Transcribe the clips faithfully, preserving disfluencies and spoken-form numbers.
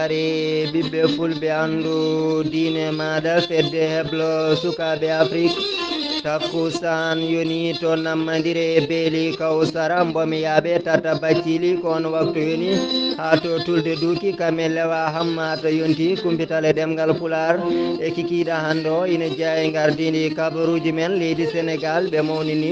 Are ɓiɓɓe fulɓe anndu diine maaɗa fedde heblo sukaaɓe Afrik. Takkusaan yoni to nammandire beeli Kawsara mbomi yaaɓe tata baccili ko on waktu yoni haa to tulde duuki kame lewa hammaata yonti kumpital e ɗemngal Pulaar. E kikiiɗa hannde o ina jeyaa e ngardiindi kabaruuji men leydi Senegaal ɓe mawnini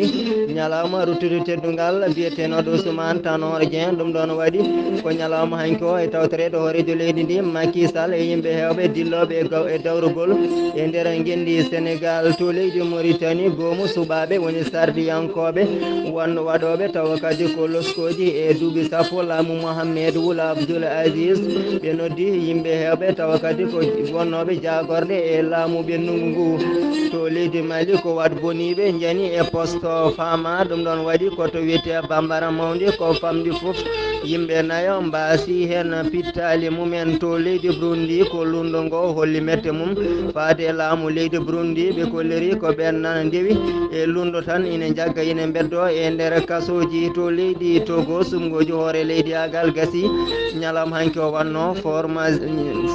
ñalawma ruttude teddungal biyeteenoɗo Ousmane Tanor Dieng. Ɗum ɗoon waɗi ko ñalawma hanki o e tawtoreede hooreejo leydi ndi Macky Sall e yimɓe heewɓe dillooɓe e gaw- e dawrugol e nder ngenndi Senegaal to leydi Mauritanie. Goomu suɓaaɓe woni sardiyankooɓe wan- waɗooɓe tawa kadi ko loskooji e duuɓi sappo laamu Mohamed Wul Abdul Aziz. Ɓe noddi yimɓe heewɓe tawa kadi ko wonnooɓe jaagorɗe e laamu ɓennungu ngu to leydi Mali ko wat boniiɓe njani e posto fama. Ɗum ɗoon waɗi ko to wiyetee Bambara Mawndi ko famɗi fof. Yimɓe nayo mbaasi heen pittaali mumen to leydi Burundi ko lundo ngo holli mette mum faade e laamu leydi Burundi. Ɓe kolliri ko ɓeen nana ndewi e lundo tan ina njagga ina mbeddo e nder kasooji to leydi Togo. Sumgooji hoore leydi agal gasi ñalam hanki o wanno for ma-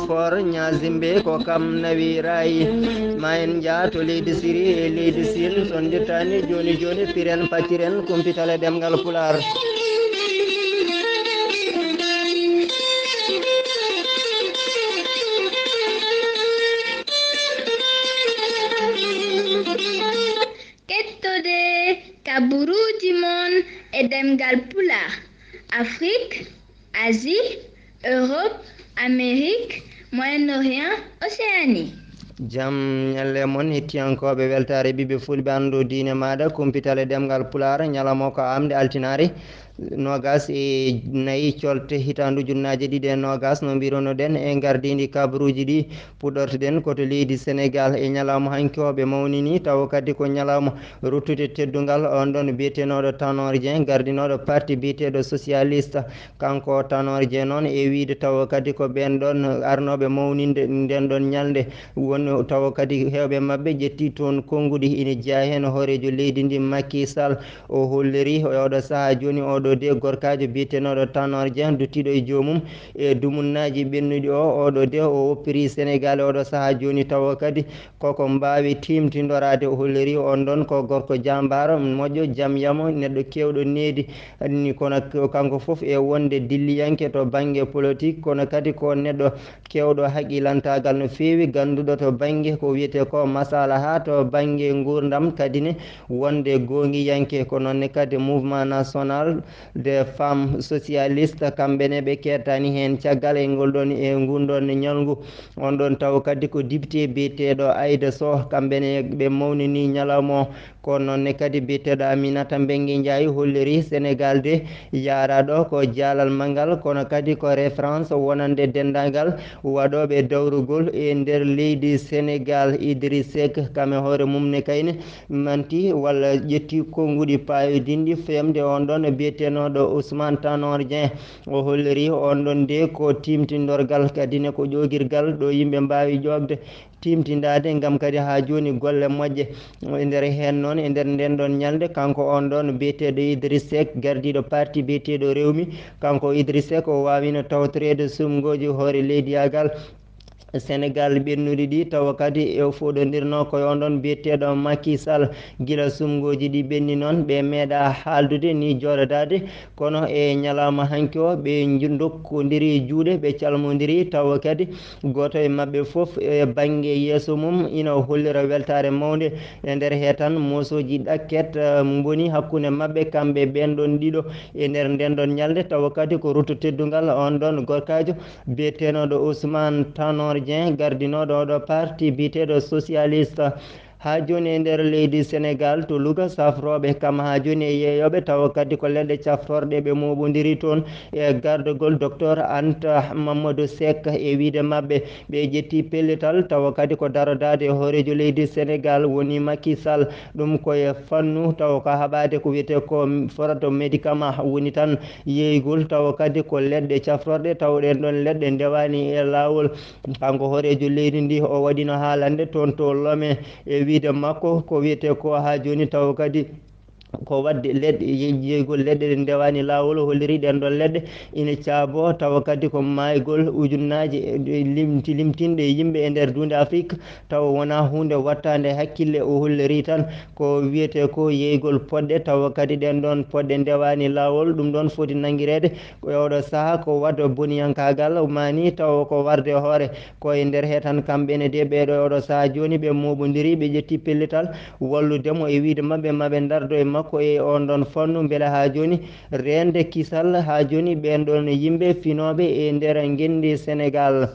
for ñazimbe ko kam nawi rayi ma en njaa to leydi Siri e leydi Siin. So ndettani jooni jooni piren pacciren kumpital e ɗemngal Pulaar. Kettode kaburuuji mon e ɗemngal Pulaar, Afrik, Asie, Europe, Amérique, Moyen-Orient, Océanie. Jam ñalle mon hettiyankooɓe weltaare ɓiɓɓe fulɓe anndu diine maaɗa kumpital e ɗemngal Pulaar. Ñalawma o ko aamde altinaare noogas e nayi colte hitaande ujunnaaje ɗiɗi e noogas. No mbirunoɗen e ngardiindi kabaruuji ɗi puɗɗortoɗen ko to leydi Senegaal e ñalawma hanki o ɓe mawnini tawa kadi ko ñalawma ruttude teddungal on ɗon biyetenooɗo Tanor Dieng gardinooɗo parti biyeteeɗo socialiste. Kanko Tanor Dieng noon e wiyde tawa kadi ko ɓeen ɗon arnooɓe mawninde nden ɗon ñalnde woni tawa kadi heewɓe maɓɓe ƴetti toon konnguɗi ina jeyaa heen hooreejo leydi ndi Macky Sall. O holliri e oɗo sahaa jooni oɗo de gorkaajo biyetenooɗo Tanor Dieng duttiiɗo e joomum e dumunnaaji ɓennuɗi o oɗo de o woppiri Senegaal e oɗo sahaa jooni tawa kadi koko mbaawi tiimtindoraade. O holliri on ɗon ko gorko jaambaaro moƴƴo jam yamo neɗɗo keewɗo needi ni kono kanko fof e wonde dilliyanke to bannge politik kono kadi ko neɗɗo keewɗo haqqilantaagal no feewi gannduɗo to bannge ko wiyetee ko masalaha to bannge nguurndam kadi ne wonde goongiyanke ko noon ne kadi mouvement national des femmes socialistes kamɓe ne ɓe kettaani heen caggal e ngol ɗon e ngun ɗon ñalngu. On ɗon taw kadi ko député biyeteeɗo Aida Sow kamɓe ne ɓe mawnini ñalawma o. Ko noon ne kadi biyeteeɗo Aminata Mbengue Ndiaye holliri Senegaal de yaaraɗo ko jaalal manngal kono kadi ko référence wonande denndaangal waɗooɓe dawrugol e nder leydi Senegaal. Idriss Seck kam e hoore mum ne kayne manti walla ƴetti konnguɗi paayodinɗi feemde on ɗon biyetenooɗo Ousmane Tanor Dieng. O holliri on ɗon de ko tiimtindorgal kadi ne ko ƴoogirgal ɗo yimɓe mbaawi ƴoogde tiimtindaade ngam kadi haa jooni golle moƴƴe. E nder heen noon e nder nden ɗon ñalnde kanko on ɗon biyeteeɗo Idriss Seck gardiiɗo parti biyeteeɗo Rewmi. Kanko Idriss Seck o waawino tawtoreede sumngooji hoore leydiyaagal Senegaal ɓennuɗi ɗi tawa kadi e foɗondirno koye on ɗon biyeteeɗo Macky Sall. Gila sumngooji ɗi ɓenni noon ɓe meeɗa haaldude ni jooɗodaade kono e ñalawma hanki o ɓe ndokkondiri juuɗe ɓe calmondiri tawa kadi gooto e maɓɓe fof e bannge yeeso mum ina hollira weltaare mawnde e nder he tan moosooji ɗakket mboni hakkunde maɓɓe kamɓe ɓeen ɗon ɗiɗo e nder nden ɗon ñalnde tawa kadi ko rutto teddungal on ɗon gorkaajo biyeteenoɗo Ousmane Tanor Dieng gardinoɗo oɗo parti biyeteɗo socialiste. Ha joni e nder leydi Senegal to Louga safroɓe kam ha joni e yeeyoɓe tawa kadi ko leɗɗe cafrorɗe ɓe moɓodiri toon e gardagol docteur Anta Mamadou Seck e wiide mabɓe ɓe ƴetti pellital tawa kadi ko darodade e hoorejo leydi Senegal woni Macky Sall. Ɗum koye fannu tawa ko haɓade ko wiyete ko forto médicament woni tan yeeygol tawa kadi ko leɗɗe cafrorɗe tawɗen ɗon leɗɗe ndewani e lawol. Kanko hoorejo leydi ndi o waɗino haalande toon to Lome e wiide makko ko wiyete ko ha joni tawa kadi ko waɗde leɗɗe, ye-, yeeygol leɗɗe ɗe ndewaani laawol, holliri ɗeen ɗoon leɗɗe ina caaboo, tawa kadi ko maaygol ujunnaaje e limti-, limtinɗe yimɓe e nder duunde Afrik, tawa wonaa huunde waɗtaande hakkille. O holliri tan ko wiyetee ko yeeygol poɗɗe, tawa kadi ɗeen ɗoon poɗɗe ndewaani laawol, ɗum ɗoon foti nanngireede ko e oɗo sahaa ko waɗde boniyankaagal, maani tawa ko warde hoore. Ko e nder he tan kamɓe ne de ɓeeɗo e oɗo sahaa jooni ɓe mooɓondiri, ɓe ƴetti pellital wallude mo e wiyde maɓɓe maɓe ndardo e makko e on ɗon fannu, mbele haa jooni reende kisal haa jooni ɓeen ɗon yimɓe finooɓe e nder ngenndi Senegaal.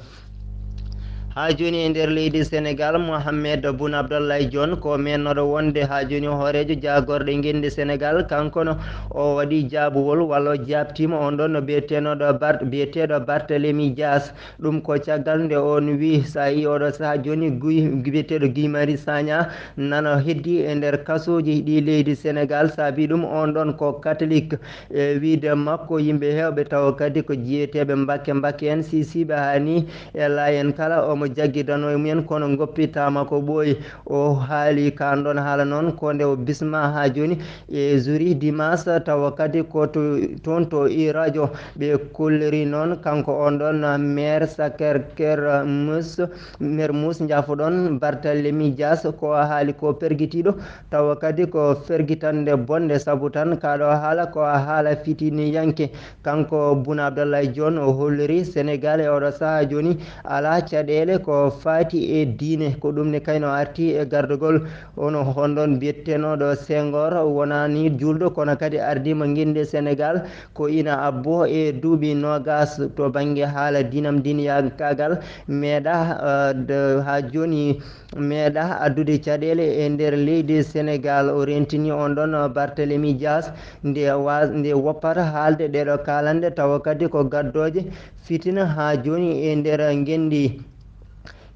Haa jooni e nder leydi Senegaal, Mohamed Boun Abdallah Dionne ko mennooɗo wonde haa jooni hooreejo jaagorɗe ngenndi Senegaal, kanko no o waɗi jaabuwol walla o jaabtiima on ɗon no biyeteenoɗo Bart-, biyeteeɗo Barthélemy Dias. Ɗum ko caggal nde on wi, so a yii oɗo sahaa jooni, Guy, biyeteeɗo Guy Marius Sagna nana heddi e nder kasooji ɗi leydi Senegaal, saabi ɗum on ɗon ko katolik. E wiyde makko, yimɓe heewɓe tawa kadi ko jiyeteeɓe mbakke mbakke en, siisiiɓe haa ni e laayen kala, omo jaggidano e mumen, kono ngoppitaama ko ɓooyi. O haali kaan ɗon haala noon ko nde o bisma haa jooni e Zurich dimanche, tawa kadi ko to, toon to e radio ɓe kolliri noon kanko on ɗon maire Sacré-Cœur Mermoz, Mermoz, njafoɗon, Barthélemy Dias, ko o haali ko pergitiiɗo, tawa kadi ko fergitande bonde, sabu tan kaa ɗo haala ko a haala fitiniyanke. Kanko Boun Abdallah Dionne o holliri Senegaal e oɗo sahaa jooni alaa caɗeele ko faati e diine, ko ɗum ne kayno arti e gardagol. Ono honɗon biyetenooɗo Senghor wonaani juulɗo, kono kadi ardiima ngenndi Senegaal ko ina abbo e duuɓi noogas to bannge haala diinam diiniyankaagal meeɗa, eh, de, haa jooni meeɗa addude caɗeele e nder leydi Senegaal. O rentini on ɗon Barthélemy Dias nde wa-, nde woppata haalde ɗeɗo kaalanɗe tawa kadi ko gaddooje fitina haa jooni e nder ngenndi.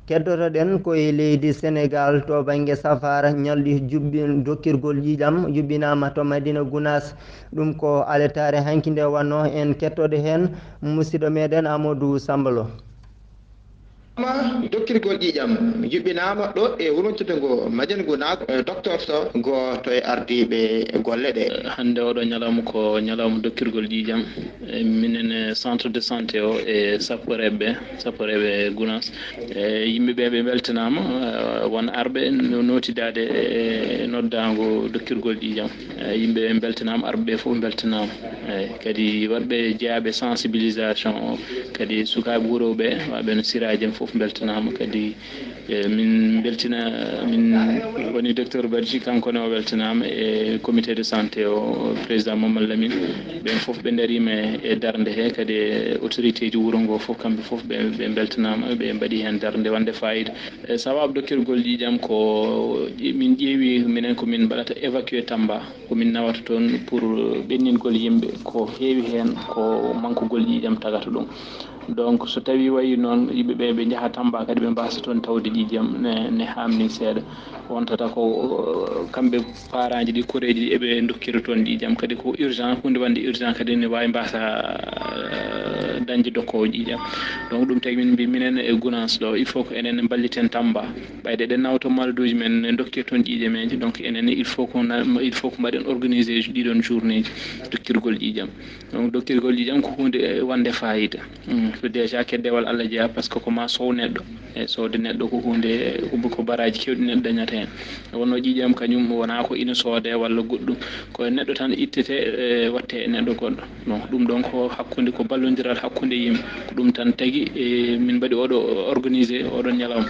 Keddotoɗen ko e leydi Senegaal to bannge safaara ñalɗi juɓɓi-, dokkirgol ƴiiƴam juɓɓinaama to Madina Gunaas. Ɗum ko aletaare hanki nde wannoo en kettoɗo heen musiɗɗo meɗen Amadou Samba Lo. Ma dokkirgol ƴiiƴam yuɓɓinaama ɗo e wulontude ngo Madiane Gounass, eh, docteur Sow, gooto e ardiiɓe golle ɗe. Hannde oɗo ñalawma ko ñalawma dokkirgol ƴiiƴam. Eh, minen e centre de santé o e sapporeeɓe, sapporeeɓe Gounass. Eh, yimɓe ɓe ɓe mbeltanaama, eh, won arɓe no-, nootidaade e noddaango dokkirgol ƴiiƴam. Eh, yimɓe ɓe mbeltanaama, arɓe ɓe fof mbeltanaama. Eey, kadi waɗɓe jeyaaɓe sensibilisation o, kadi sukaaɓe wuro ɓe, waɓe no siraaji en fof mbeltanaama. Kadi, eh, min mbeltina, min woni docteur Badji, kanko ne o weltanaama e comité de santé o, président Mamadou Lamine. Ɓeen fof ɓe ndariima e darnde he, kadi e autorité ji wuro ngo fof, kamɓe fof ɓe, ɓe mbeltanaama, ɓe mbaɗi heen darnde wonde fayida. E sababu dokkirgol ƴiiƴam ko min ƴeewi minen ko min mbaɗata évacuer Tamba. Ko min nawata toon pour ɓenningol yimɓe, ko heewi heen ko mankugol ƴiiƴam tagata ɗum. Donc, so tawii wayi noon, yimɓe ɓe, ɓe njaha Tamba kadi, ɓe mbaasa toon tawde ƴiiƴam ne, ne haamni seeɗa. Wontata ko, uh, kamɓe parents ji ɗi, koreeji ɗi, eɓe ndokkira toon ƴiiƴam. Kadi ko urgent, huunde wonde urgent kadi ne waawi mbaasa, uh, dañde dokkoowo ƴiiƴam. Donc, ɗum tagi min mbi, minen e Gounass ɗo, il faut ko enen mballiten Tamba. Ɓayde eɗen nawa to malduuji men, en dokkir toon ƴiiƴameeji, donc enen il faut ko na-, il faut ko mbaɗen organiser ji ɗiɗon journée ji dokkirgol ƴiiƴam. Donc dokkirgol ƴiiƴam ko huunde, eh, wonde fayida. Mm, ko déjà keddewal Allah jeyaa, par ce que ko ma sow neɗɗo. E soowde neɗɗo ko huunde, ko, ko baraaji keewɗi neɗɗo dañata heen. Wonno ƴiiƴam kañum wonaa ko ina soodee walla goɗɗum, ko e neɗɗo tan ittete, eh, watte e neɗɗo goɗɗo. Bon, ɗum ɗon ko hakkunde, ko ballondiral hakkunde yimɓe. Ko ɗum tan tagi, e, min mbaɗi oɗo organisé oɗon ñalawma.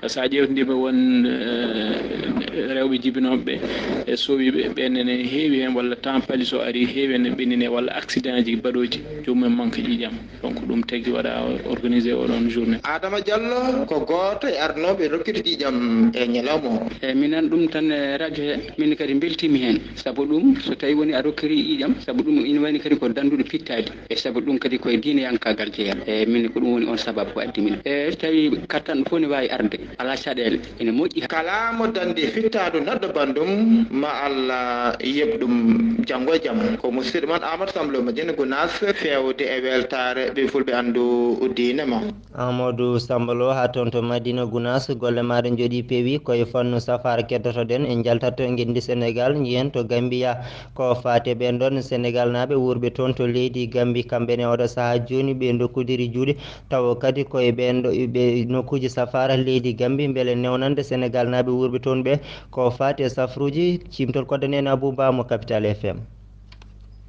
So a ƴeewtindiima won, eh, rewɓe jibinooɓe ɓe e sowiiɓe, ɓeen ne heewi heen, walla temps palis o ari, heewi heen ɓennine, walla accident ji baɗooji, joomum en manque ƴiiƴam. Donc, ɗum tagi waɗa organisé oɗon journée. Adama Diallo ko gooto e ardinooɓe rokkirde ƴiiƴam e ñalawma o. Eyi, minen ɗum tan e radio he, min kadi mbeltiimi heen. Sabu ɗum, so tawii woni a rokkiri ƴiiƴam, sabu ɗum ina wayni kadi ko dannduɗo pittaali. E sabu ɗum kadi koye diine Kaagal jeyaa. E min ko ɗum woni on sababu ko addi min. E tawi kattan fof ne waawi arde, alaa caɗeele, ene moƴƴi. Kala mo dandi fittaandu neɗɗo banndum, ma Allah yeɓ ɗum janngo e jam. Ko musidɗo mon Amadou Samblo mo Jene Gunaas, feewde e weltaare ɓe fulɓe anndu diine ma. Amadou Samblo haa toon to Madina Gunaas, golle maaɗa njooɗii peewi. Koye fannu safaara keddotoɗen, en njaltat to ngenndi Senegaal, njiyen to Gambiya. Ko faate ɓeen ɗoon Senegaalnaaɓe wuurɓe toon to leydi Gambi, kamɓe ne oɗo sahaa jooni ɓe ndokkondiri juuɗe, tawa kadi ko e ɓeen ɗo ɓe nokkuuji safaara leydi Gambi, mbele newnande Senegaalnaaɓe wuurɓe toon ɓe ko faate safruuji. Ciimtol koɗɗen en Abou Ba mo Capital F M.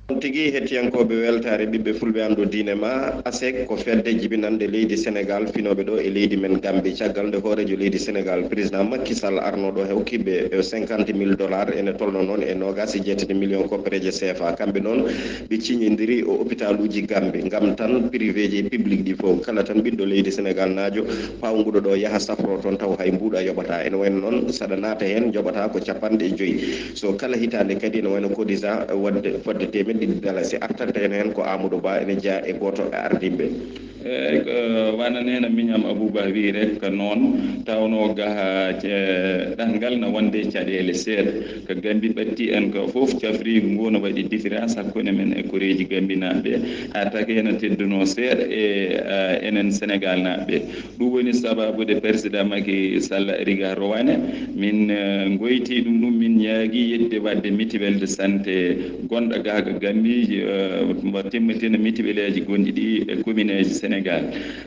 On tigi, hettiyankooɓe weltaare ɓiɓɓe fulɓe anndu diine ma, ASEC ko fedde jibinannde leydi Senegaal, finooɓe ɗo e leydi men Gambi. Caggal nde hooreejo leydi Senegaal, président Macky Sall, arno ɗo, hokki ɓe cinquante mille dollars, ene tolno noon e noogaas e jeetati million koppereeje C F A. Kamɓe noon, ɓe ciñindiri o hôpitaluuji Gambi, ngam tan privéeji e public ɗi fof. Kala tan ɓiɗɗo leydi Senegaal naajo pawnguɗo ɗo yaha safro toon, taw hay mbuuɗa yoɓata. Ene wayno noon, saɗa naata heen, njoɓata ko capanɗe joyi. So kala hitaande kadi ene wayno CODISA wadde fodde teemeɗɗe ɗiɗi dalasi. Artanta en heen ko Amadou Ba, ene jeyaa e gooto e ardiiɓe. Eeyi, ko wano neene miñam Abouba wii rek, ko noon tawnoo gaha, eh, ɗanngal na wonde caɗeele seeɗa. Ko Gambi ɓatti en ko fof, cafriigu ngu no waɗi différence hakkunde men e koreeji Gambinaaɓe, haa take ene teddunoo seeɗa e, eh, enen Senegaalnaaɓe. Ɗum woni sababude Président Macky Sall ari ga Rowane. Min, eh, ngoyti ɗum, ɗum min ñaagi yedde waɗde mutuelle de santé gonɗo ga ko Gambiiji, eh, mbo timmitina mutuelleeji gonɗi ɗi e komineeji Senegaal.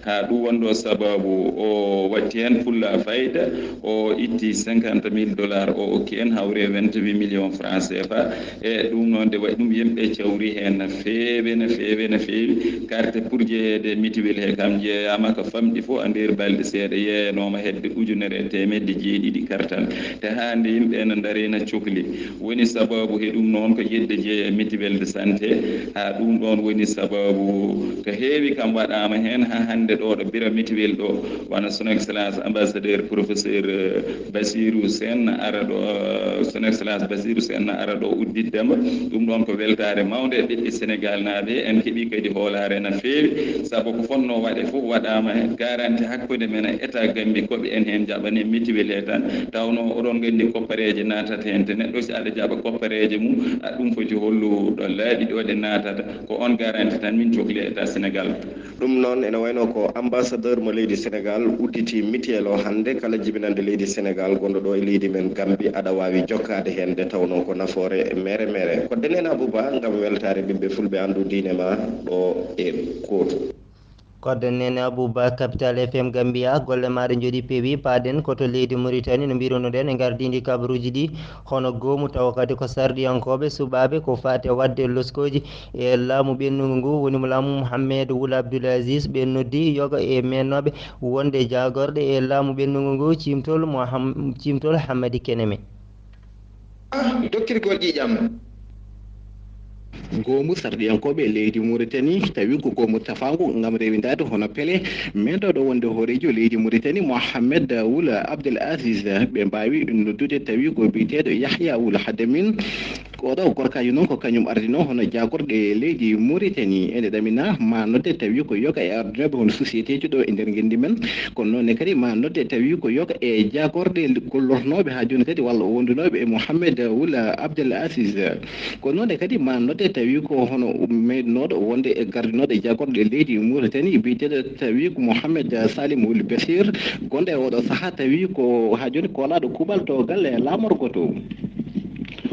Haa ɗum wonɗo sababu o watti heen fulla fayda, o itti cinquante mille dollars o okki en, hawri e vingt-huit millions francs C F A. E ɗum noon, nde waɗi ɗum, yimɓe cawri heen no feewi, no feewi, no feewi. Carte pour jeyeede mutuelle he kam jeeyaama ko famɗi fof, e nder balɗe seeɗa yeeyanooma hedde ujunere e teemedde jeeɗiɗi kartal. Te haa nde yimɓe ene ndarii na cokli. Woni sababu he ɗum noon ko yedde jeeya mutuelle de santé. Haa ɗum ɗoon woni sababu ko heewi kam waɗaama heen haa hannde ɗo, ɗo biro mutuelle ɗo, wano son excellence ambassadeur professeur, eh, Bassirou Sène ara ɗo, eh, son excellence Bassirou Sène ara ɗo udditde mo. Ɗum ɗoon ko weltaare mawnde e ɓiɓɓe Senegaal naaɓe. En keɓii kadi hoolaare no feewi, sabu ko fotnoo waɗe fof waɗaama heen. Garanti hakkunde men e État Gambie ko ɓe en heen njaɓani mutuelle he tan. Tawnoo oɗon nganndi koppareeje naatata heen, te neɗɗo si aɗa jaɓa koppareeje mum, a ɗum foti hollude laabi ɗo ɗe naatata. Ko on garanti tan min cokli e État Senegaal. Ɗum noon, ene wayno ko ambassadeur mo leydi Senegaal udditi mutuelle o hannde. Kala jibinannde leydi Senegaal gonɗo ɗo e leydi men Gambi, aɗa waawi jokkaade heen, nde tawnoo ko nafoore mere mere. Koɗɗen en Abouba ngam weltaare ɓiɓɓe fulɓe anndu diine ma ɗo e Kootu. Koɗɗen en Abouba, Capital F M Gambiya, golle maaɗa njooɗii peewi. Paaɗen ko to leydi Mauritanie, no mbirunoɗen e ngardiindi kabaruuji ɗi, hono goomu, tawa kadi ko sarɗiyankooɓe suɓaaɓe ko faati e waɗde loskooji e laamu ɓennungu ngu, woni mo laamu Mohamed Wul Abdul Aziz. Ɓe noddi yoga e meennooɓe wonde jaagorɗe e laamu ɓennungu ngu, ciimtol Moham-, ciimtol Hammadi Keneme. Dokkirgol ƴiiƴam. Goomu sarɗiyankooɓe leydi Mauritanie, tawi ko goomu tafaangu ngam rewindaade hono pele, meeɗooɗo wonde hooreejo leydi Mauritanie, Mohamed Wul Abdel Aziz, ɓe mbaawi noddude tawi ko biyeteeɗo Yahya Wul Hademin. Oɗo gorkaajo noon ko kañum ardinoo hono jaagorɗe leydi Mauritanie. Ene ɗamina ma nodde tawi ko yoga e ardinooɓe hono société ji ɗo e nder ngenndi men. Kono noon ne kadi ma nodde tawi ko yoga e jaagorɗe gollornooɓe haa jooni kadi walla wondunooɓe e Mohamed Wul Abdel Aziz. Kono noon ne kadi ma nodde tawi ko hono meeɗnooɗo wonde e gardinooɗo e jaagorɗe leydi Mauritanie biyeteeɗo tawi ko Mohamed Salim Wul Bashir, gonɗo e oɗo sahaa tawi ko haa jooni koolaaɗo kuuɓal to galle laamorgo to.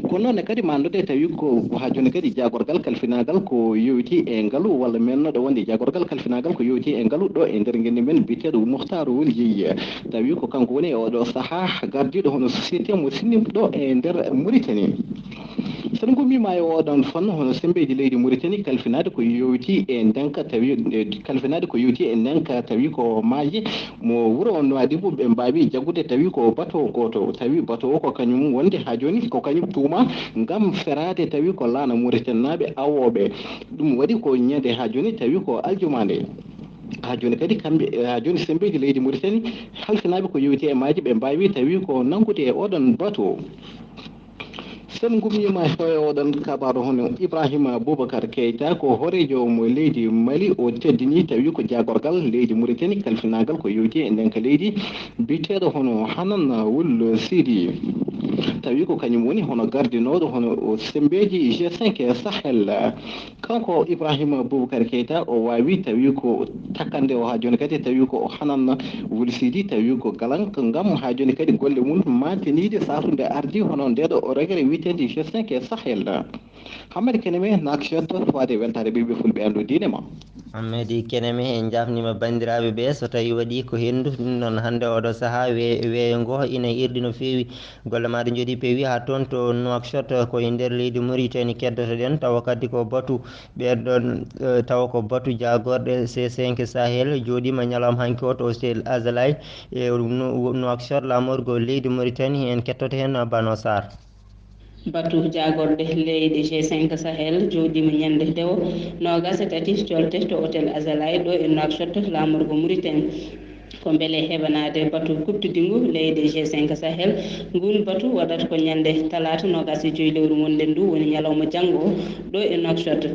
Kono noon ne kadi ma nodde tawi ko haa jooni kadi jaagorgal kalfinaagal ko yowiti e ngalu walla meeɗnooɗo wonde jaagorgal kalfinaagal ko yowiti e ngalu ɗo e nder ngenndi men biyeteeɗo Muhtar Wul Jeyi. Tawi ko kanko woni e oɗo sahaa gardiiɗo hono société mo sinni ɗo e nder Mauritanie. So en ngummiima e oɗon fannu, hono semmbeeji leydi Mauritanie kalfinaade ko yowiti e ndeenka tawi, e kalfinaade ko yowiti e ndeenka tawi ko maaje mo wuro Nouadhibou ɓe mbaawi jaggude tawi ko bato gooto. Tawi bato o ko kañum wonde haa jooni ko kañum tuuma ngam feraade tawi ko laana Mauritanie naaɓe awooɓe. Ɗum waɗi ko ñande haa jooni tawi ko aljumaande. Haa jooni kadi kamɓe, haa jooni semmbeeji leydi Mauritanie halfinaaɓe ko yowiti e maaje ɓe mbaawi tawi ko nanngude e oɗon bato. Sen ngummiima e oɗon kabaaru hono Ibrahima Boubacar Keita, ko hooreejo mo leydi Mali, o teddini tawi ko jaagorgal leydi Mauritanie kalfinaagal ko yowti e ndeenka leydi, biyeteeɗo hono Hanan Wul Sidi, tawi ko kañum woni hono gardinooɗo hono o semmbeeji G cinq Sahel. Kanko Ibrahima Boubacar Keita, o waawi tawi ko takkande o haa jooni kadi, tawi ko o Hanan Wul Sidi, tawi ko galanka ngam haa jooni kadi golle mum maantiniiɗe saatude ardi hono ndeeɗo o rogere wiyeteende G cinq Sahel. Hammadi Keneme, Nouakchott, faade weltaare ɓiɓɓe fulɓe anndu diine ma. Hammadi Keneme, en njaafniima banndiraaɓe ɓe, so tawi waɗi ko henndu, ɗum noon hannde oɗo sahaa we-, weeyo ngo ina irɗi no feewi. Golle maaɗa njooɗi peewi haa toon to Nouakchott, ko e nder leydi Mauritanie keddotoɗen, tawa kadi ko batu ɓeen ɗoon, eh, tawa ko batu jaagorɗe C cinq Sahel jooɗiima ñalawma hanki o to Hôtel Azalaï e Nu-, Nouakchott, laamorgo leydi Mauritanie, en kettoto heen Bano Sarr. Batu jaagorɗe leyɗe G cinq Sahel jooɗiima ñande dewo noogas e tati colte to Hôtel Azalaï ɗo e Nouakchott, laamorgo Mauritanie. Ko mbele heɓanaade batu kuɓtodingu leyɗe G cinq Sahel. Ngun batu waɗata ko ñande talaata noogas e joy lewru ngonɗen ndu, woni ñalawma janngo o, ɗo e Nouakchott.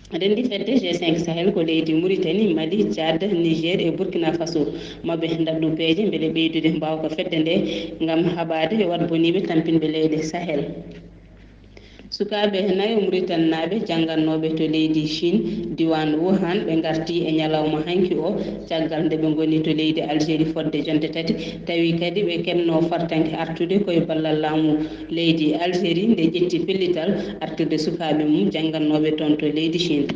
Renndi fedde G cinq Sahel ko leydi Mauritanie, Mali, Tchad, Niger e Burkina Faso. Maɓɓe ndaɗɗu peeje mbele ɓeydude mbaawka fedde nde ngam haɓaade e waɗboniiɓe tampinɓe leyɗe Sahel. Sukaaɓe nayo Mauritanie naaɓe janngannooɓe to leydi Chine, diiwaan Wuhan, ɓe ngarti e ñalawma hanki o, caggal nde ɓe ngoni to leydi Algérie fodde jonte tati, tawi kadi ɓe keɓnoo fartaŋŋe artude ko e ballal laamu leydi Algérie, nde ƴetti pellital artirde sukaaɓe mum janngannooɓe toon to leydi Chine.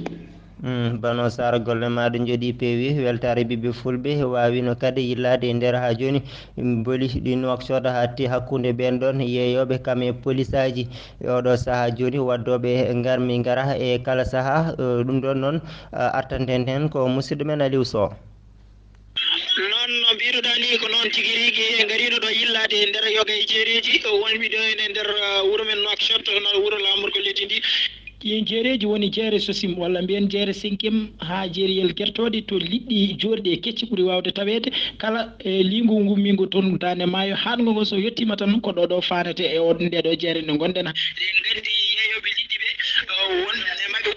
Mm, Bano Sara, golle maaɗa njooɗi peewi, weltaare ɓiɓɓe fulɓe, waawino kadi yillaade e nder haa jooni, mm, boli ɗi Nouakchott hatti hakkunde ɓeen ɗoon yeeyooɓe kam e polisaaji e oɗo sahaa jooni, waddooɓe ngarmi ngara e kala sahaa, eh, ɗum ɗoon noon, ah, artanten heen ko musidɗo men Aliou Sow. Noon no mbiruɗaa ni, ko noon tigi rigi, en ngariino ɗo yillaade e nder yoga e jeereeji, wonɓe ɗo ene nder, uh, wuro men Nouakchott, hono wuro laamorgo leydi ndi. Ɗiin jeereeji woni jeere Sosim, walla mbiyen jeere Senkim, haa jeereyel gertooɗe to liɗɗi joorɗi e kecci ɓuri waawde taweede. Kala e liingu ngummiingu toon daande maayo, haaɗngo ngo so yettiima tan, ko ɗo ɗo faanete e o, nde ɗo jeere nde ngonɗen. Eɗen nganndi yeeyooɓe liɗɗi ɓe, uh, won e maɓɓe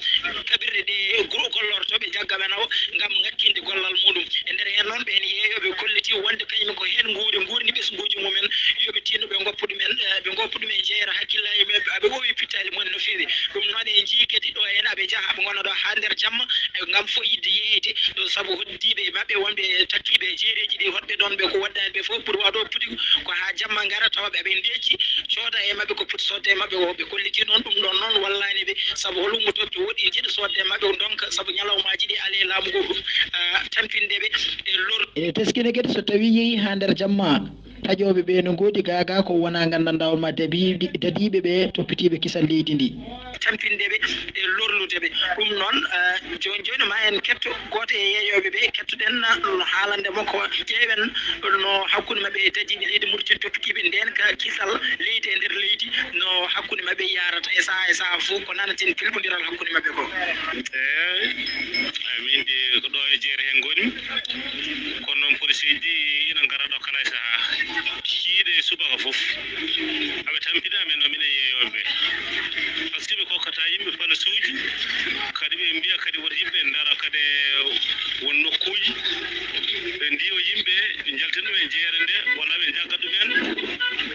kaɓirɗe ɗe groupe gollortooɓe jaggaɓe nawo ngam ŋakkinde gollal muɗum. E nder heen noon, ɓeen yeeyooɓe kolliti wonde kañum ko heen nguuri, nguurni ɓesnguuji mumen, yo ɓe tinno ɓe ngoppa ɗumen, eh, ɓe ngoppa ɗumen jeera hakkillaaji mumen, aɓe ɓooyi pittaali mumen no feewi. Ɗum noon, en njiyii kadi ɗo heen aɓe njaha, aɓe ngona ɗo haa nder jamma, eh, ngam fof yiɗde yeeyde ɗo, sabu hoddiiɓe e maɓɓe wonɓe takkiiɓe e jeereeji ɗi, hoɗɓe ɗoon ɓe ko waɗdaani ɓe fof, pour waɗo puɗi ko haa jamma ngara, tawa ɓe aɓe ndecci, cooda e maɓɓe ko foti soodde e maɓɓe o, ɓe kolliti noon, ɗum ɗoon noon wallaani ɓe, sabu hol ummotooɓe to woɗɗi njiɗa soodde e maɓɓe o, ndonka, sabu ñalawmaaji ɗi alee laamu ngu, ah, tampinde ɓe e lor. Ene teskine kadi so tawi yehi haa nder jamma, taƴooɓe ɓe no ngoodi gaagaa ko wona nganndanɗaa on ma dabiiɗi-, dadiiɓe ɓe toppitiiɓe kisal leydi ndi. Tampinde ɓe e lorlude ɓe. Ɗum noon, ah, jooni jooni ma en ketto gooto e yeeyooɓe ɓe, kettoɗen no haalande mo ko ƴeewen no hakkunde maɓɓe e dadiiɓe leydi Mauritanie toppitiiɓe ndeen ka kisal leydi e nder leydi, no hakkunde maɓɓe yaarata e sahaa e sahaa fof, ko nanaten pelɓondiral hakkunde maɓɓe ko. Eey, min de ko ɗo e jeere heen ngoni, kono noon policeeji ɗi ina ngara ɗo kala e sahaa, kikiiɗe e subaka fof. Aɓe tampina amen no minen yeeyooɓe. Par ce que ɓe kokkata yimɓe palasuuji, kadi ɓe mbiya kadi woto yimɓe ndara kadi e won nokkuuji. Ɓe ndiwa yimɓe, ɓe njaltina ɗum e jeere nde, walla ɓe njagga ɗumen,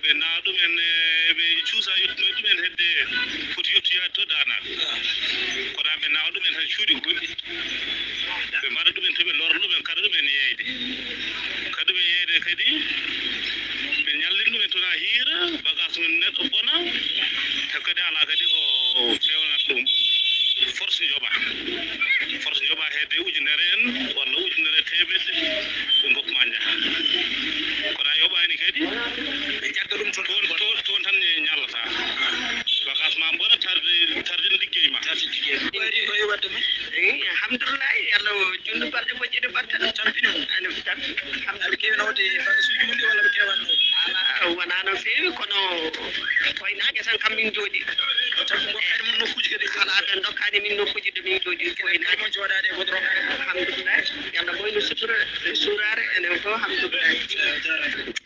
ɓe nawa ɗumen, e, ɓe cuusa yettunoye ɗumen hedde foti yettoyaade to Daana. Kono ɓe nawa ɗumen tan cuuɗi goɗɗi. Ɓe mbaɗa ɗumen to, ɓe lora ɗumen, kada ɗumen yeeyde. Kada ɗumen yeeyde kadi, ɓe ñallin ɗumen toon haa hiira, bagage mum neɗɗo bona, te kadi alaa kadi ko feewnata ɗum. Force njoɓa. Force njoɓa hedde ujunere en, walla ujunere e teemedde, ɓe ngoppa ma njaha. Kono a yoɓaani kadi, ɓe njagga ɗum toon, toon, toon, toon tan ñallata. Bagage ma bona, tarde, tarde liggey ma. Tarde liggey ma. Ɓayri ko e wadde ma? Eey, alhamdulillahi, Yalla o junndu balɗe moƴƴude batte. Tampini mo. Ana tampi. Alhamdulillahi. Aɓe keewi nawde bagasuuji mum ɗi walla ɓe keewaani nawde? Alaa, wonaa no feewi, kono koynaange tan kam min njooɗi. Tawi ko ngokkaani mon nokkuuji kadi? Alaa, ɓe ndokkaani min nokkuuji. Ɗiɗo ɗi fof ene mo jooɗaade e goudron. Alhamdulillah. Yalla moynu sutura e suuraare, enen fof alhamdulillah.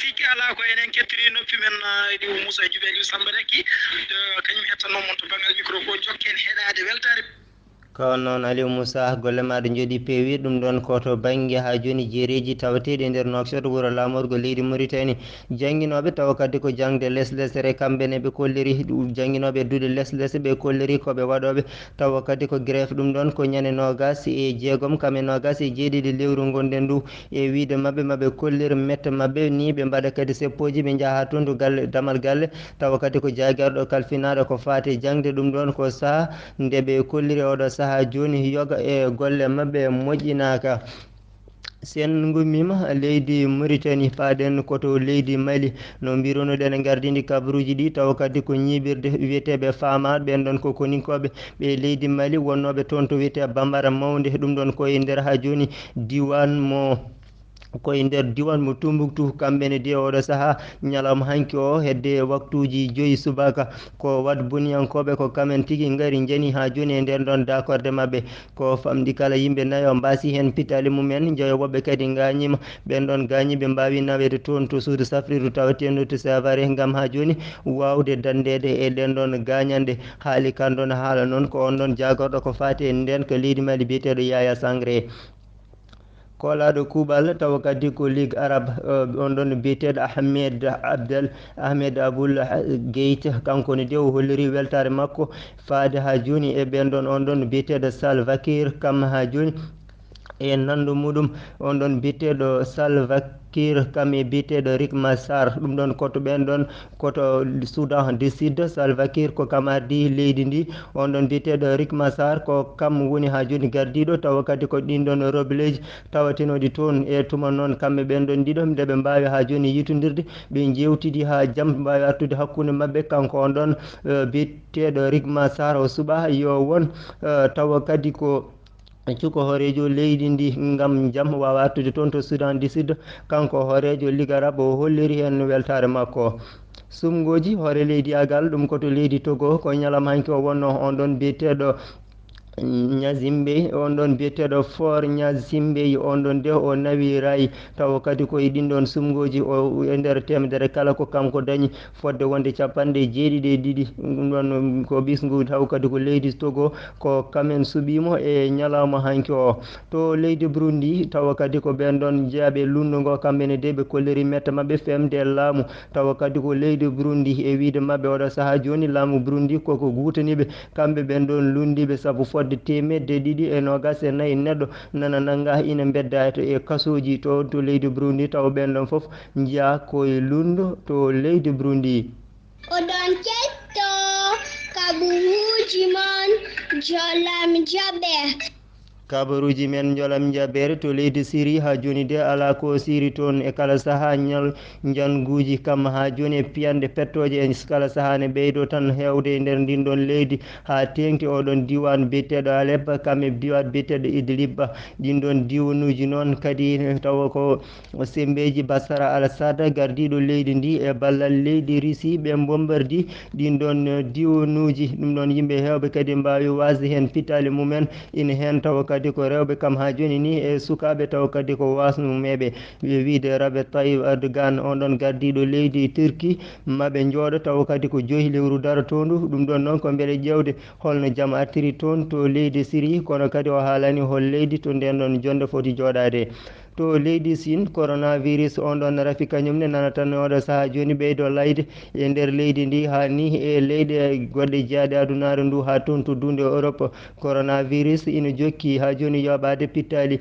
Tigi alaa ko enen kettiri noppi men, ah, Aliou Moussa Diouf, Aliou Samba Racky, eh, kañum hettanoo mon to banngal micro ko, jokken heɗaade weltaare. Ko noon, Aliou Moussa, golle ma ɗe njooɗi peewi. Ɗum ɗoon ko to bannge haa jooni jeereeji tawateeɗi e nder Nouakchott, wuro laamorgo leydi Mauritanie. Jannginooɓe tawa kadi ko jaŋde leslesre, kamɓe ne ɓe kolliri, jannginooɓe duɗe leslesre ɓe kolliri ko ɓe waɗooɓe tawa kadi ko grève. Ɗum ɗoon ko ñande noogas e jeegom kam e noogas e jeeɗiɗi lewru ngonɗen ndu. E wiyde maɓɓe, maɓe kollir mette maɓɓe ni, ɓe mbaɗa kadi seppooji, ɓe njaha haa toon to galle, damal galle, tawa kadi ko jaagarɗo kalfinaaɗo ko faati e jaŋde. Ɗum ɗoon ko saha nde ɓe kolliri oɗo saha jooni yoga e golle maɓɓe moƴƴinaaka. Sen ngummiima leydi Mauritanie, paaɗen ko to leydi Mali. No mbirunoɗen, en ngardini kabaruuji ɗi, tawa kadi ko ñiiɓirde wiyeteeɓe Fama, ɓeen ɗoon ko koninkooɓe ɓe leydi Mali wonnooɓe toon to wiyetee Bambara Mawnde. Ɗum ɗoon ko e nder haa jooni diiwaan mo, ko e nder diiwaan mo Tumbuktu. Kamɓe ne de oɗo saha, ñalawma hanki o, hedde waktuuji joyi subaka, ko wat buniyankooɓe ko kamen tigi ngari njani haa jooni e nder ɗoon dakorde maɓɓe. Ko famɗi kala yimɓe nayo mbaasi heen pitaali mumen, njoyo woɓɓe kadi ngaañiima. Ɓeen ɗoon gaañiiɓe mbaawi naweede toon to suudu safrirdu tawateendu to Sévaré ngam haa jooni waawde danndeede e ɗeen ɗoon gaañanɗe. Haali kan ɗoon haala noon ko on ɗoon jaagorɗo ko faati e ndeenka leydi Mali biyeteeɗo Yaya Sangré. Koolaaɗo kuuɓal tawa kadi ko Ligue Arabe, eh, on ɗoon biyeteeɗo Ahmed Abdel, Ahmed Aboul Geit, kanko ne de o holliri weltaare makko faade haa jooni e ɓeen ɗoon, on ɗoon biyeteeɗo Salva Kiir, kam haa jooni e nanndo muɗum, on ɗoon biyeteeɗo Salva Kiir, kam e biyeteeɗo Riek Machar. Ɗum ɗoon ko to ɓeen ɗoon, ko to Soudan du Sud, Salva Kiir ko kam ardi leydi ndi. On ɗoon biyeteeɗo Riek Machar ko kam woni haa jooni gardiiɗo, tawa kadi ko ɗiin ɗoon rebelleeji tawatenooɗi toon. E tuma noon, kamɓe ɓeen ɗoon ɗiɗo, nde ɓe mbaawi haa jooni yiitondirde, ɓe njeewtidi haa jam mbaawi artude hakkunde maɓɓe. Kanko on ɗoon, eh, biyeteeɗo Riek Machar o suɓaa yo won, eh, tawa kadi ko cuko hooreejo leydi ndi ngam jam waawa artude toon to Soudan du Sud. Kanko hooreejo Ligue Arabe o holliri heen weltaare makko. Sumngooji hoore leydi agal, ɗum ko to leydi Togo, ko ñalawma hanki o wonnoo on ɗoon biyeteeɗo Ñazimbey, on ɗoon biyeteeɗo Faure Ñazimbey, on ɗoon de o nawi rayi, tawa kadi ko e ɗiin ɗoon sumngooji o e nder teemedere kala ko kanko dañi, fodde wonde capanɗe jeeɗiɗi e ɗiɗi. Ɗum ɗoon ko ɓisngu, tawa kadi ko leydi Togo, ko kamen suɓii mo e ñalawma hanki o. To leydi Burundi, tawa kadi ko ɓeen ɗoon jeyaaɓe lunndu ngo, kamɓe ne de ɓe kolliri mette maɓɓe femde e laamu, tawa kadi ko leydi Burundi e wiyde maɓɓe oɗo saha jooni laamu Burundi koko guutaniiɓe, kamɓe ɓeen ɗoon lunndiiɓe sabu fodde teemedde ɗiɗi e noogas e nayi neɗɗo nana nannga ina mbedda to e kasooji toon to leydi Burundi, tawa ɓeen ɗoon fof njiyaa ko e lunndu to leydi Burundi. Oɗon ketto kabaruuji mon Jolam Jaɓe. Kabaruuji men Jolam Jaɓeere to leydi Siri haa jooni de alaa ko Siri toon e kala sahaa ñal njannguuji kam haa jooni e piyanɗe pettooje e kala sahaa ne ɓeydo tan heewde e nder ndin ɗoon leydi haa teeŋti oɗon diiwaan biyeteeɗo Alep kam e diiwaan biyeteeɗo Idlib. Ɗin ɗoon diiwanuuji noon kadi tawa ko Sembeeji Bashar al-Assad, gardiiɗo leydi ndi e ballal leydi Risi, ɓe mbombardi ɗin ɗoon, eh, diiwanuuji. Ɗum ɗoon yimɓe heewɓe kadi mbaawi waasde heen pittaali mumen. Ina heen tawa kadi ko rewɓe kam haa jooni ni e sukaaɓe tawa kadi ko waasnumeeɓe. Ɓe wiyde Recep Tayyip Erdogan, on ɗoon gardiiɗo leydi Turki, ma ɓe njooɗo tawa kadi ko joyi lewru darotoondu. Ɗum ɗoon noon ko mbele ƴeewde holno jam artiri toon to leydi Siri, kono kadi o haalani hol leydi to ndeen ɗoon jonnde foti jooɗaade. To leydi Siin, coronavirus on ɗon rafi kañum ne nana tan oɗo sahaa jooni ɓeydo layde e nder leydi ndi, haa ni e leyɗe goɗɗe jeyaaɗe adunaaru ndu, haa toon to duunde Europe. Coronavirus ina jokki haa jooni yooɓaade pittaali.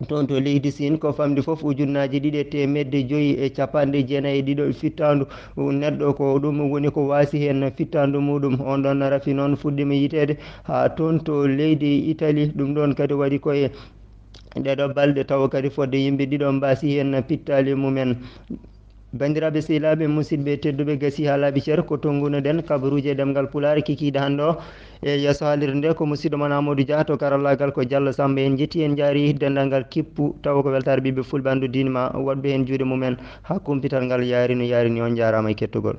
Toon to leydi Siin, ko famɗi fof ujunnaaji ɗiɗi e teemedde joyi e capanɗe jeenayi e ɗiɗo fittaandu neɗɗo, ko ɗum woni ko waasi heen fittaandu muɗum. On ɗon rafi noon fuɗɗiima yiteede haa toon to leydi Itali. Ɗum ɗoon kadi waɗi ko e ɗeɗo balɗe, tawa kadi fodde yimɓe ɗiɗo mbaasi heen pittaali mumen. Banndiraaɓe sehilaaɓe, musidɓe tedduɓe, gasi haa laaɓi cer, ko to ngunuɗen kabaruuji e ɗemngal Pulaar kikiiɗe hannde o. E yeeso haalirde nde, ko musidɗo mon Amadou Dia, to karallaagal ko Diallo Samba. En njetti, en njaari denndaangal kippu, tawa ko weltaare ɓiɓɓe Fulɓe, anndu diine ma, waɗɓe heen juuɗe mumen haa kumpital ngal yaari no yaari ni. On njaaraama e kettugol.